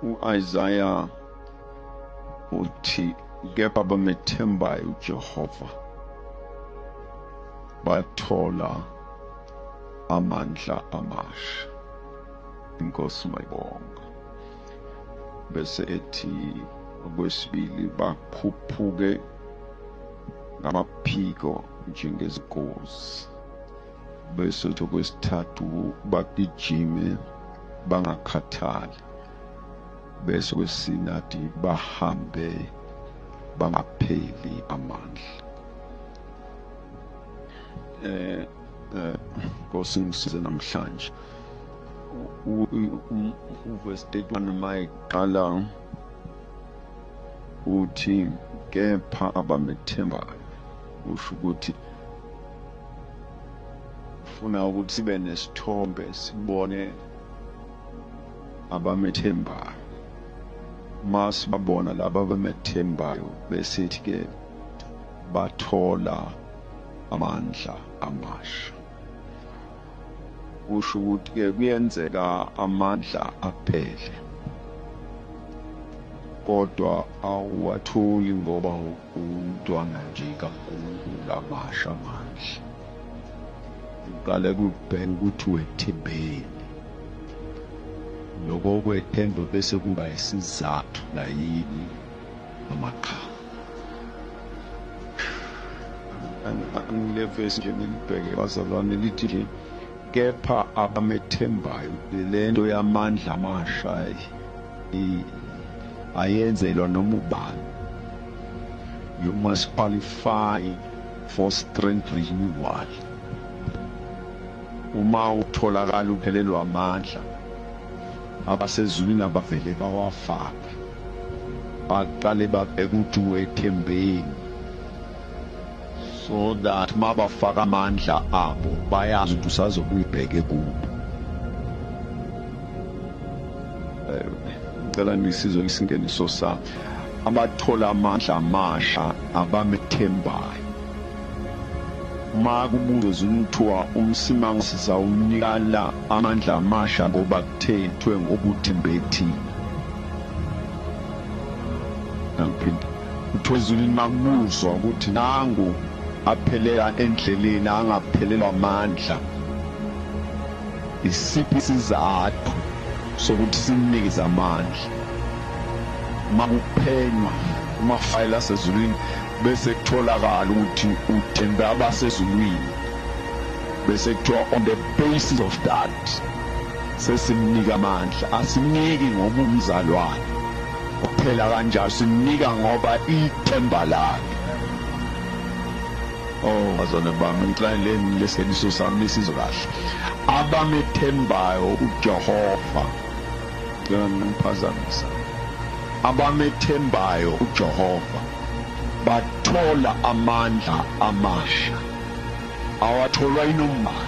U-Isaya uthi kepha bamethembayo uJehova bathola amandla amasha. Inkosi mayibonga. Bese ethi okwesibili bakhuphuke ngamaphiko njengezinkozi. Bese uthi okwesithathu bagijime bangakhathali. Bese kwesine athi bahambe bangapheli amandla. Nkosi ngisize namhlanje. Uverse 31 mayiqala uthi kepha abamethembayo, usho ukuthi ufuna ukuthi sibe nesithombe sibone abamethembayo. Masibabona laba abamethembayo besithi ke bathola amandla amasha. Kusho ukuthi ke kuyenzeka amandla aphele, kodwa awuwatholi ngoba umntwana nje kaNkulunkulu amasha amandla. Uqale kubheka ukuthi wethembeni, lokho kwethemba bese kuba isizathu la yini noma cha. Ngile vesi nje nilibheke bazalwane, lithi nje kepha abamethembayo. Le nto yamandla amasha ayenzelwa noma ubani. You must qualify for strength renewal. Uma utholakala uphelelwa amandla, abasezulwini abavele bawafake, baqale babheke ukuthi wethembeni, so that mabafaka amandla abo bayazi ukuthi usazobe uyibheke kubo. Ngicela nisizwe isingeniso sami. Abathola amandla amasha abamethembayo. Uma kubuzwa kuthiwa uMsimang sizawunikala amandla amasha ngoba kuthethwe ngoba uthembe thina. Angiphinda, kuthiwa ezulwini makubuzwa ukuthi nangu aphelela endleleni angaphelelwa amandla, isiphi isizathu sokuthi simnikeze amandla? Makuphenywa kumafayela asezulwini bese kutholakala ukuthi uthembe abasezulwini, bese kuthiwa on the basis of that sesimnika amandla. Asimniki ngoba umzalwane kuphela kanjalo, simnika ngoba ithemba lakhe. Oh bazalwane bami, ngicela lesingeniso sami nisizwe kahle. Abamethembayo uJehova, ngicela ngiphazamisa, abamethembayo uJehova bathola amandla amasha awatholwa inombani.